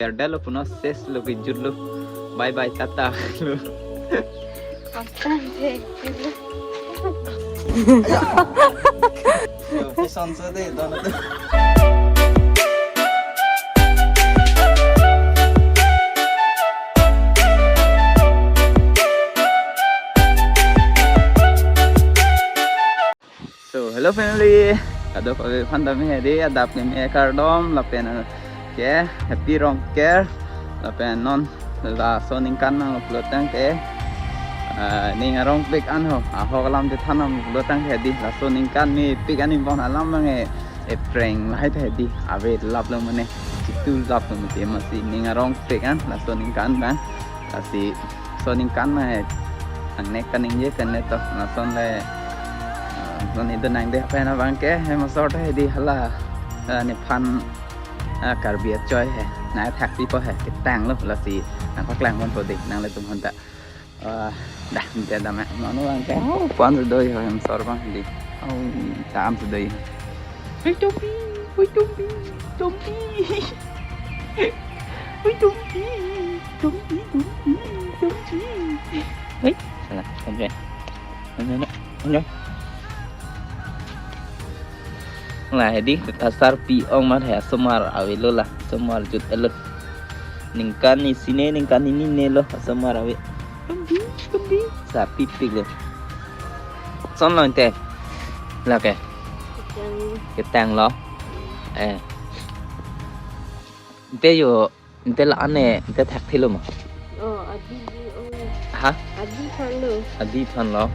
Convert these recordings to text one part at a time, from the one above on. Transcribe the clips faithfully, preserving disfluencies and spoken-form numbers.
Piar dalo puno ses lo kejut lo. Bye bye tata lo. Akan deh. Yo, pesan so deh, don tu. So, hello family. Kadokave aphan tame hedi, adap keme kardom, lapen ke happy Rongker, lapen non laso aningkan nanglo pulotangte, ah, ning arongpik an ho, ahok alam chethan nanglo pulotangte hedi, laso aningkan mepik an ingbong alam abang e, ephreng lahai ta hedi, ave lap lo mane, chitu lap lo mate masi ning arongpik an, laso aningkan abang, lasi laso aningkan ma angnek kaningje pen le to, lason le, ah, non ido nang deh pen abang ke, hem asor ta hedi hala, ah, nephan, ah, Karbi achoi he, nangthakpipo he, ketang lo, lasi nangpaklang ponpo dei, nanglitum aphan ta. Ah, dah, ante dam ya, mano abang ke, oh, pan sudo yo, hem asor abang hedi, oh, tam sudo yo. Oi, Tompi, oi, Tompi, Tompi. Oi, Tompi, Tompi, Tompi, Tompi. Oi, salah, oke. Oke, oke, oke. Lah, hedi, kasarpi ong mar he, asomar avelo lah, asomar jut elo. Ningkan isi ne, ningkan hini ne lo, asomar ave. Tompi, Tompi. Sarpipik lo. Son lo ante. Lake. Ketang. Ketang lo. Eh. Ante yo, ante la-an ne, ante thakthelo ma? Oh, adi di, oh. Ha? Adi aphan lo. Adi aphan lo.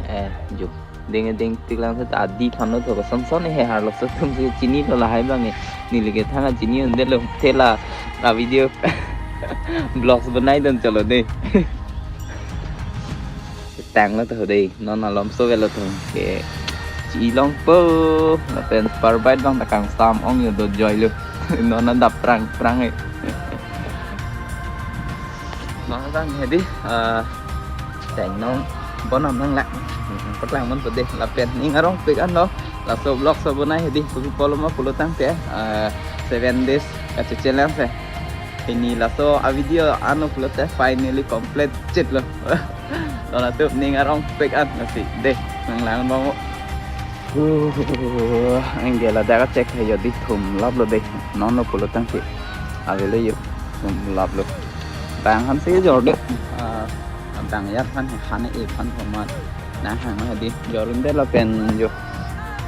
Eh, jo. Ding ding tik lang set adi aphan lo to, son son he harlo, so tum si chinilo lahai abang e. Neli ke thang a chini un-edetlo, te la a video vlogs banai dun chalo dei. Tanglo to dei, non malom so avelo to. Ke chi longpo, lapen parbait abang ta kangsam ong yo, do joilo. Non adap prang prang e. Non abang hedi, ah, teng nong bonam nang lak. Paklang ponpo dei, lapen ning arongpik an lo. Laso vlog so banai hedi, kopi apotlo ma pulotangte, ah, seven days kache-challenge he. Pini laso a video anlo pulote finally complete chit lo. Latum ning arongpik an lasi dei, nanglang bang. Uh, anke ladak a-check he yo dei, thum lap lo dei. Non lo pulotangte avelo yo, thum lap lo. Bang aphan si jor dei. Ah, bang ya aphan he, han e aphan format. Nang hang hedi, jor un-edet lapen yo.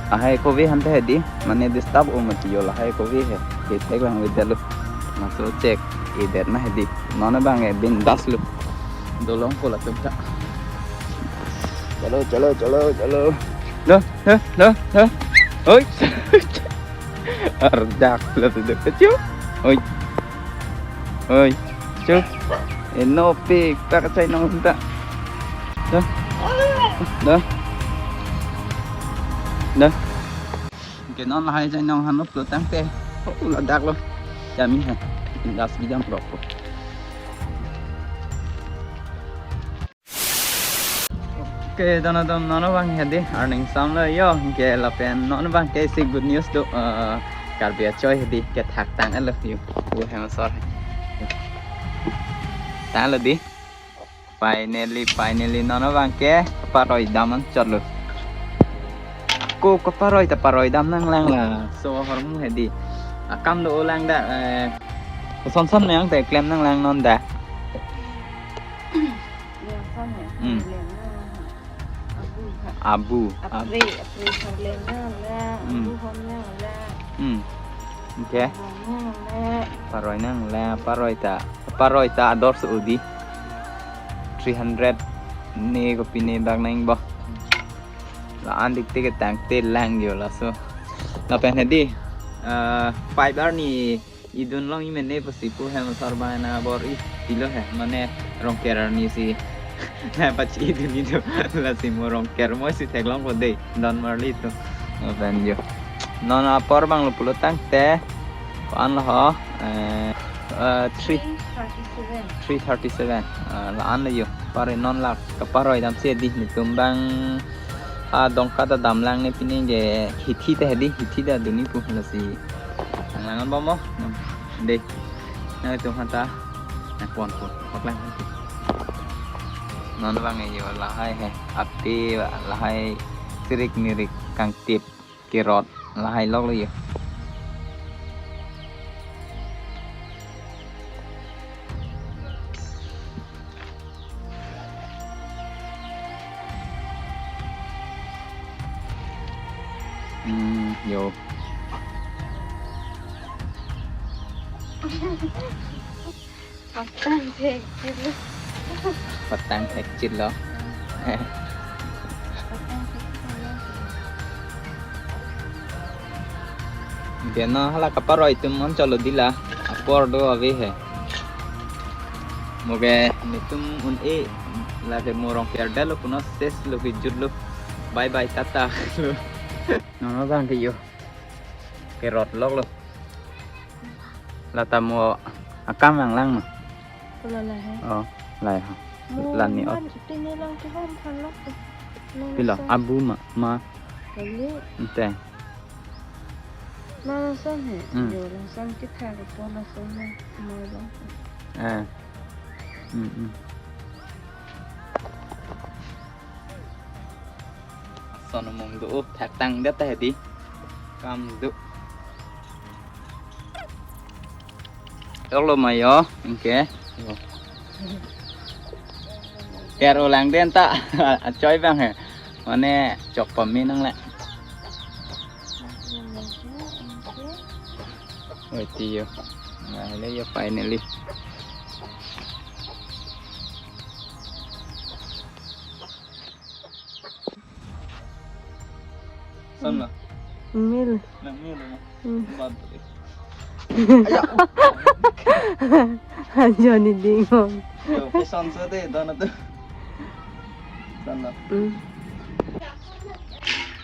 Lahai kove aphan ta hedi, mane disturb o mati yo lahai kove he. Dei thek lang-edetlo. Laso check-edet ma hedi. Non abang e bindas lo. Dolongpo latum ta. Chalo, chalo, chalo, chalo. Dah, dah, dah, dah. Oi. Ardak lo tu dek kecil. Oi. Oi. Chup. Inopik ta kachai nong ta. Dah. Dah. Dah. Anke non lahai chainong aphan lo pulotangte. Oh, ladak lo. Yummy he. Bindas bijam rok po. Oke, don atum, non abang hedi, arning sam lo yo, anke lapen non abang ke isi good news do, eh, Karbi achoi hedi, kethak tang-etlo yo, pu hem asor he. Tanglo dei. Finally, finally, non abang ke paroi dam anchot lo. Ko, ko paroi ta paroi dam nanglang la, so ahormu hedi. Akam do-o lang da, eh, koson son nang ta klem nanglang non da. Yang son ya? Hmm. Yang na abu ha. Abu. Apre, apre sarlena la, hmm, abu hom na la. Hmm. Oke. Hom na la. Paroi nang la, paroi ta. Paroi ta ador so dei. Three hundred ne kopi ne bak nang bo. La-an dik tik tangte lang yo laso. Lapen hedi, eh, five arni idun long-i mene pusi pu hem asor abang nang bor-i pilo he, mane Rongker arni si nangpachi-i dunji do, lasi mo Rongker mo si theklongpo dei, don marli to. Lapen yo. Non apor abang lo pulotangte, ko-an lo ho, eh, eh, three, three thirty-seven. Three thirty-seven. Eh, la-an lo yo. Pare non la kaparoi dam si dei, netum abang adong kata damlang ne pine ke hithi ta hedi, hithi ta dunji pu lasi. Nanglang-an bom mo. Dei. Nangtum hanta. Nangpon pon. Paklang. Non abang yo lahai he. Ape lahai sirik mirik kangtip kerot lahai lok lo yo. Hmm, yo. Patang thekchit lo. Patang thekchit lo. Patang thekchit lo. Deno hala kaparoi atum an cholo dila. Apor do ave he. Moke netum un-e lake morong kerdelo puno ses lo kejut lo. Bye bye tata lo. Non abang ke yo. Kerot lok lo. Lata mo akam lang lang ma. Pula lahai. Oh, lahai ha. Mo lani ot. Man, pini lang kehom phan lok tu. Pilo, abu ma, ma. Kali. Ente. Ma lason he. Hmm. Yo lason kita ke po lason ma. Ma lang. Eh. Hmm, hmm. Son mung do, oh, thak tang det ta hedi. Kam do. Chok lo ma yo, anke. Yo. Ker ulang den ta, achoi abang he. Mane chok pame nang le. Oi, ti yo. Nah, le yo finally. Son lo. Mil. Nang mil lo. Hmm. Bad. Ajo ni ding hon. Yo, pe son so de, don atum. Son lo. Hmm.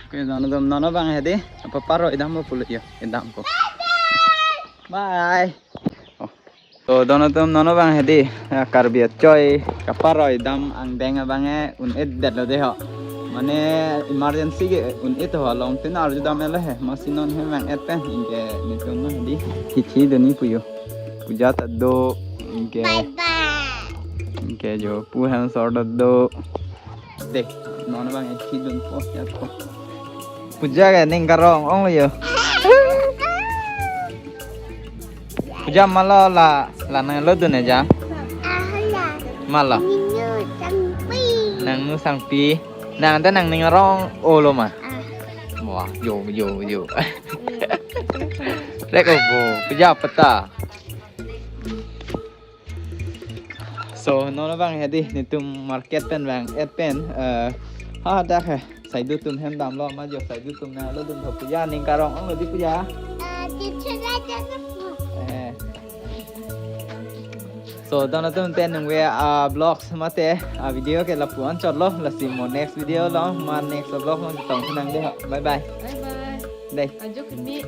Oke, don atum non abang hedi. Apa paro idam po pulo yo, idam po. Bye. Oh. To don atum non abang hedi, ah, Karbi achoi kaparoi dam angdeng abang e un-et det lo de ho. Mane emergency ke un-et ho along tin arju dam ele he. Masi non he mang et pen anke netum non hedi. Hithi doni pu yo. Puja ta do anke. Bye bye. Anke jo pu hem sor ta do. Dek, non abang e hithi dun po ya ko. Puja ke ning karong ong lo yo. Puja malo la, la nanglo dun e ja. Malo. Nangnu sangpi. Nang ta nangning rong olo ma. Wah, yo, yo, yo. Rek obo, puja peta. So, non abang hedi, netum market pen abang et pen, eh, ha dak he. Saidu atum hem damlo, ma jo saidu atum nanglo dun tho puja, ning karong ong lo di puja. Eh, di chula jana po. Eh. So, don atum te nungve, ah, vlogs mate, ah, video ke lapu-an chot lo, lasi mo next video lo, ma next vlog lo tong nang de ho. Bye bye. Bye bye. Dei. Ajo kami.